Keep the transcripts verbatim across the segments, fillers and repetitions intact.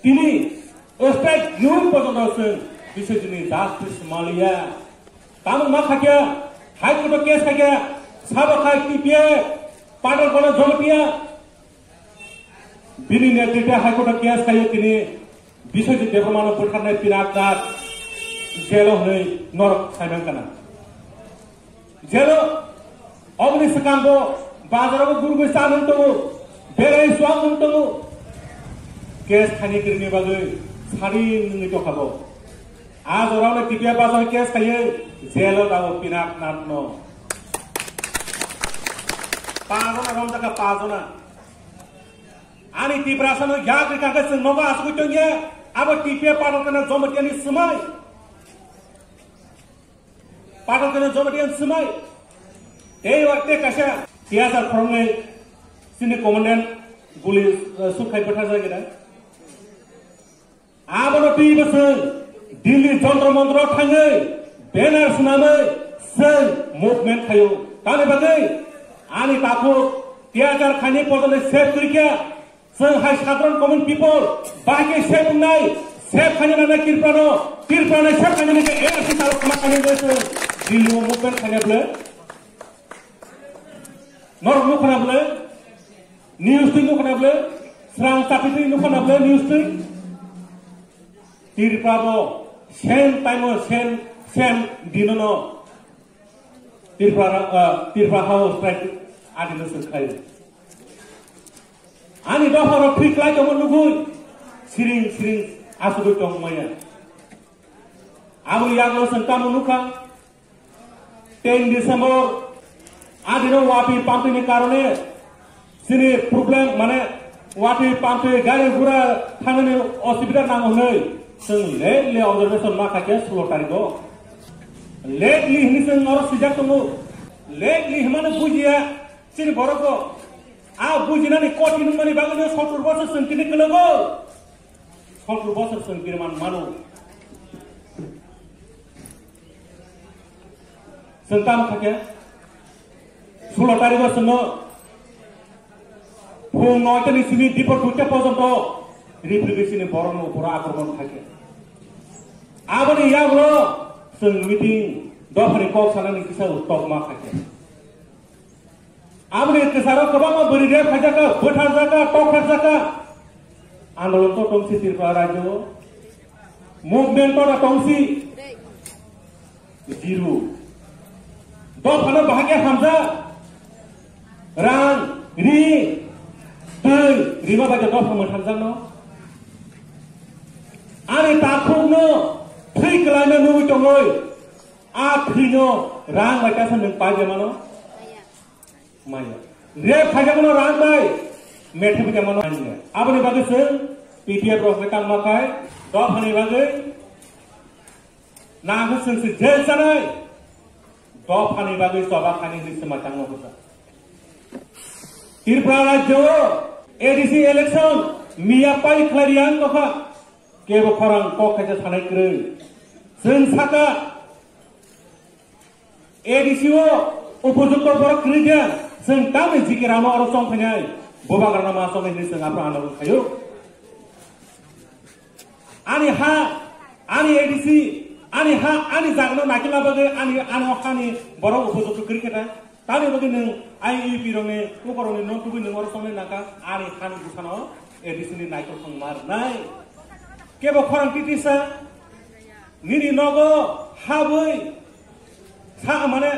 Tini state new pojono chwng biswjini justice maliya. Tamo ma khakya, High Court o case khakya, sabo khai T P A, Patal Kono Jamatia. Bini netrite High Court o case khayo tini Biswajit Debbarmano butharnai Pinaknath jail o hwnwi norok saimang kana. Jail o oboni swkang bo bazar o gurugwi cha nung tongo, berai suak nung tongo. Case khaini kirini bagwi sari nungwi tokha bo. A jorao no T P F bazar case khaiwi jail o dago Pinaknath no. Pajona romjaka pajona. Ani Tiprasa no yak rikha khe chwng nogo asugwi tongya, abo T P F Patal Kono Jamatia ni swmai. Patal Kono Jamatia ni swmai. Tei wa te kaisa tiyasar khoroknwi chini commandant guli, eh, sukhai bwtharjak ira. Abono twi bwswng Delhi Jantar Mantar o thangwi banner swnamwi chwng movement khaio. Tamni bagwi ani takhuk tiyachar khaini potonwi save kwrwikha. Chwng hai sadharan common people bahai khe save wngnai, save khaina nangnai Tripura no, Tripura no save khaina nangnai A R C salo khama khaina nangnai chwng Delhi o movement khaina bwle. Norok nukho na bwle? News twi nukho na bwle? Srang chapitwi nukho na bwle news twi? Tripura bo same time o same, same dino no Tripura, ah, Tripura ha o strike adi no chwng khlai. Ani dopha rok thwi klai tongma nugwi siring siring asugwi tong maya. Abo yago chwng tamo nukha. Ten December adino watwi pamtwini karone chini problem mane watwi pamtwi gari gura thangnani osubida nango hwnwi chwng lately observation ma khaikhe sulo tarikho. Lately hwnwi chwng oro swijak tongo. Lately hwnmano bujiya chini borokbo a bujinani kothin wngmani bagwino sottor bosor chwng tini kwlago. Sottor bosor chwng birman mano. Chwng tamo kha khe sulo tarikho chwngno phung noita ni simi dipor duita porjonto Riphri bisini borokno boro akromon kha khe. Aboni yagulo chwng meeting dophani kok sanani kisa tokma kha khe. Aboni kwcharo kwbangma bwrwi rep khaijak kha, bwtharjak kha, tokharjak kha. Andolon to tongsi Tripura rajyo o. Movement to da tongsi. Zero. Dophano bahai khe hamjak. Rang, ri, twi, rima bai khe dopha mwtharjakno. Ani takhukno thwi kwlaino nugwi tongwi. A thwino rang bai kasa nwng pai de mano. Maya. Rep khajakmano rang bai. Methe bwtangmano rang bai. Aboni bagwi chwng P P F rok bai tangma khai dophani bagwi nangkhe chwng se jail chanai. Dophani bagwi choba khani hwnwi se mwchangno bwsa. Tripura rajyo o A D C election miya pai khlai riyang tokha. Kebo khorang kok khaisa sanai kwrwi. Chwng saka A D C o upojukto borok kwrwi khe chwng tamni G K Rama oro chong phainai, bubagrano ma chongnai hwnwi chwng aphuru andolon khaio. Ani ha, ani A D C, ani ha, ani jagano naikhe labagwi ani, ani o hani borok upojukto kwrwi khe ta. Tamni bagwi nwng I U P rokni, ukorokni nok tubui nwng oro chongnai nangkha, ani hani bwsano A D C ni naikol thwng ma rwnai. Kebo khorang titisa, nini nogo habwi sa, mane,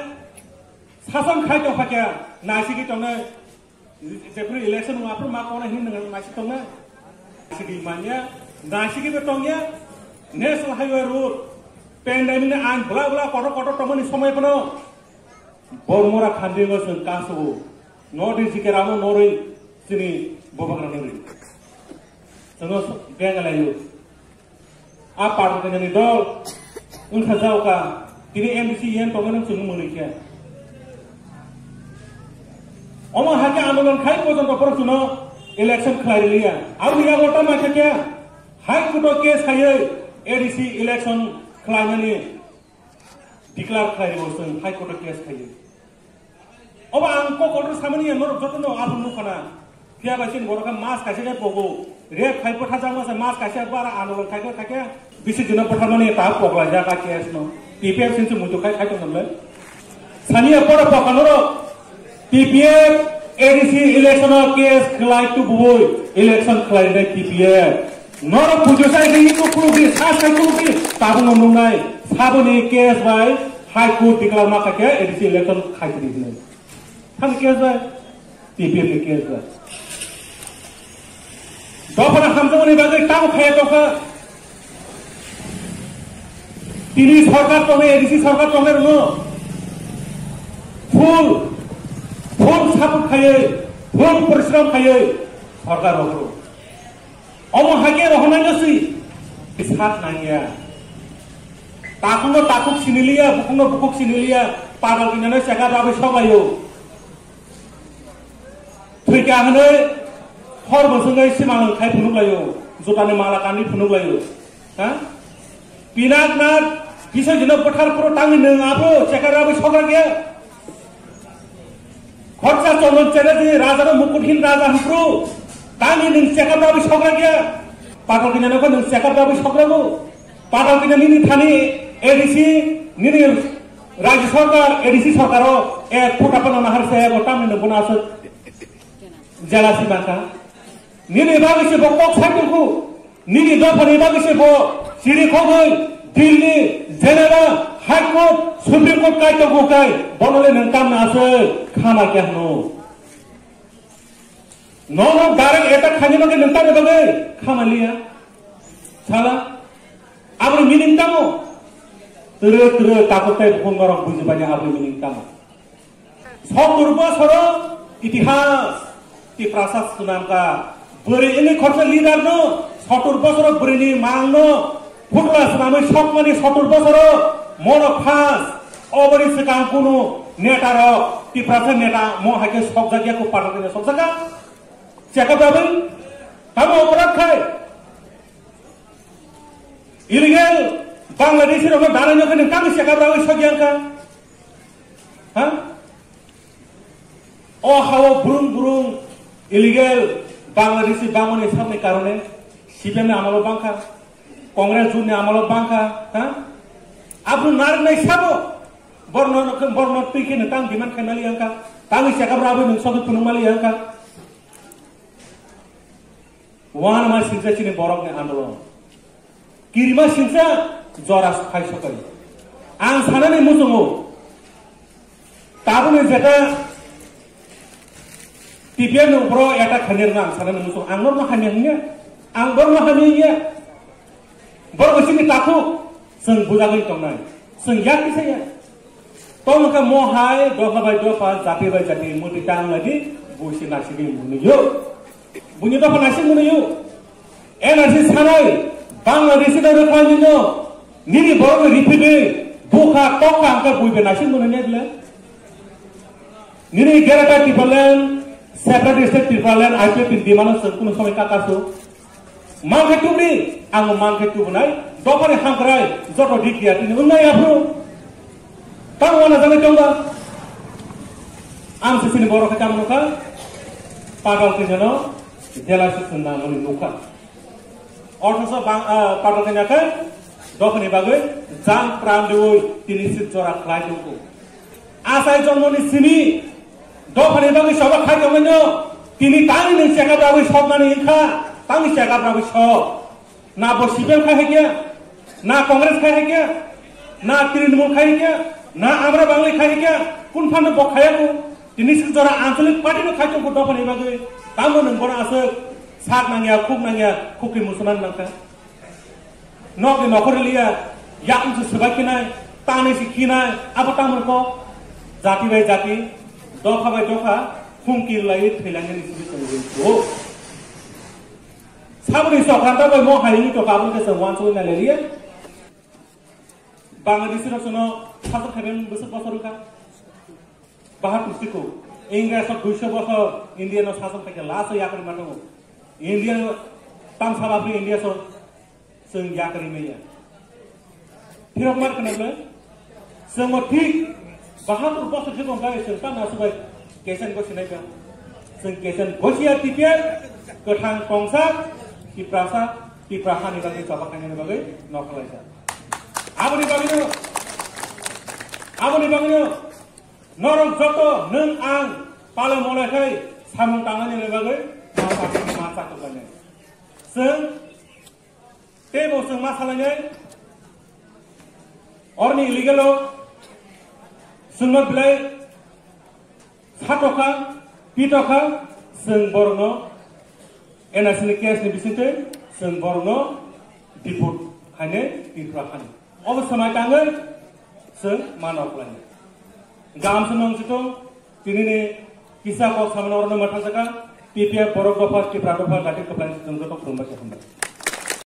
sason khai tongkha khe, naisigwi tongnai, jephru election wng aphru ma kona hin nwng naisik tongnai. Naisigi manya, naisigwi bo tongya, National Highway Road, pandemic ni ang bla bla kotor kotor tongmani somoi phano, Bormora khandingo chwng kasu, nodi G K Ramo norwi chini bubagra norwi. Chwngno bengalaio. A party ni dol wngkha jaoka, tini M D C yen tongmani chwng mwnwi khe. Omo hakhe andolon khai pojonto borok chwngno election khlai riliya. Aboni yago tamo khe khe High Court o case khaiwi A D C election khlainani declare khlai rwo chwng High Court o case khaiwi. Obo ang kok kotor samani ya norok joto no aphuru nukha na. Phiya bai chini borok khe mas kaisa khe pogo. Rep khai bwtharjakma se mas kaisa bara andolon khai khai khai bisi jino bwtharmani ta poklai jak a case no. T P F sinchi muitu khai khai tongmle. Saniya pora pokanoro T P F A D C election o case khlai tu bui election khlai nai T P F. Norok pujo sai di tu kulubi sa sai kulubi tabung nungnai saboni case bai High Court declare ma kha khe A D C election khai di nai. Thani case bai T P F ni case bai. Dophano hamjakmani bagwi tamo khaya tongkha. Tini sorkar tongnai, A D C sorkar tongnai rwno full, full support khaiwi, full porishrom khaiwi sorkar rohoro. Omo hake rohornai no si bisat nangya. Takhukno takhuk siniliya, bukhukno bukhuk siniliya, padal kinano chekha rabwi soklaio. Thwikha hwnwi hor bwswngwi simalwng khai phunuk laio, jutani mala kanwi phunuk laio. Ha? Pinak na bisoi jino bwthar phuru tangwi nwng abo chekha rabwi sokra khe. Khorsa Chondon Chatterjee raja no mukut hin raja hwn phuru tangwi nwng chekha rabwi sokra khe. Patal kanya no nwng chekha rabwi sokra bo. Patal kanya nini thani A D C nini Rajya Sarkar, A D C sarkar o ek phuta phano nahar se ego tamni no bono aswk jealousy mangkha. Nini bagwi se bo kok sai tongkhu. Nini dophani bagwi se bo chiri khogwi Delhi, Geneva, High Court, Supreme Court kai tongkhu kai. Bono le nwng tamni aswk khama khe hwno. Nono direct attack khaina bagwi nwng tamni bagwi khama liya. Sala. Aboni meaning tamo? Tere tere takhuk tei bukhuk norok buji bani aboni meaning tamo? Sottur bosoro itihas Tiprasa swnamkha. Bwrwi wngwi khoroksa leader no sottur bosoro bwrwini mang no phutla swnamwi sokmani sottur bosoro mono khas oboni swkang kunu neta rok Tiprasa neta mo hai khe sokjakya ko pathak khe sokjakha. Chekha babwi tamo oporad khai. Illegal Bangladeshi rokno danaino khe nwng tamo chekha babwi sokya wngkha? Ha? O hao burung burung illegal Bangladeshi bangmani sabni karone C P M ni amalo bangkha, Congress juni amalo bangkha, ha? Abru nariknai sabo borno borno twi khe nwng tamo demand khainali wngkha, tamo chekha babwi nwng sokwi phunukmali wngkha. Wanama singsa chini borokni andolon. Kirima singsa jora phai sokai. Ang sanani muchungo. Tabukni jeta T P F ni uporo attack khainai rwna ang sanani muchungo. Ang norokno hamya hwnya. Ang borokno hamya hwnya. Borok chini takhuk. Chwng bujagwi tongnai. Chwng yak kisa ya. Tong kha mo hai dopha bai dopha, jati bai jati, muti tang lagi, buisi nasigi munuyo. Buini dopha nasigi munuyo. N R C sanai, Bangladeshi dai rwkha nino, nini borok ni riphi de, bukha, tokha, angka buibe nasigi munu ne bile. Nini Greater Tipraland, Separate State Tipraland, I P F T ni demand o chwng kunu somoi kakasu. Mangkhe tubri, ang mangkhe tubunai, dophani hamkrai, joto dik dia tini wngnai aphuru. Tang wana jani tongba. Ang sisini borok khe tamo nukha, pagal khe jeno jela sisini nangmani nukha. Orthoso bang, ah, pagal khe nyakhai, dophani bagwi jang pran diwi tini sik jora khlai tongkhu. Asai jongmoni simi dophani bagwi soba khai tongmano tini tangni nwng chekha brabwi sokmani wngkha, tangni chekha brabwi sok. Na bo C P M khai hai khe, na Congress khai hai khe, na Trinamool khai hai khe, na Amra Bangali khai hai khe, kun phano bo khaya ko. Tini sik jora anchalik party no khai tongkho dophani bagwi, tamo nwng bono aswk sak nangya, khuk nangya, khukri musulman nangkha. Nokni nokhor liya, yakung se swbai khinai, tani se khinai, abo tamoni kok, jati bai jati, dopha bai dopha, khung kirlai thwilangnani simi tongwi tongo. Saboni sokrangta bai mo hai wngwi tongkha, aboni khe chwng uansugwi nai liya. Bangladeshi rok chwngno sajwk khaimani bwswk bosor wngkha. Bahatur sikho, India sok duiso bosor India no sajwk khaikhe last o yakarwi ma tongo. India no tam sal apni India sok chwng yakarwi maya. Phirok mar khna le chwng o thik bahatur bosor sikho bai chwng tam aswk bai kesen gosi nai ka. Chwng kesen gosi ya T P F kwthang tongsa Tiprasa, Tipra hani bagwi choba khainani bagwi nokhlaijak. Aboni bagwino, aboni bagwino norok joto nwng ang palo molai khai samung tangnani bagwi ma chakuknai. Chwng teibo chwng ma salainai orni illegal o chwngno belai satokha, pitokha, chwng borokno N R C ni case ni bisingtwi chwng borokno deport khainai Tripura hani. Obo swmai tangwi chwng ma nokhlainai. Gam se nong chitong, tinini kisa kok samano orno mwthangjakha, T P F borok dopha, Tipra dopha, gati kwplai chwng joto khulumbai khe hambai.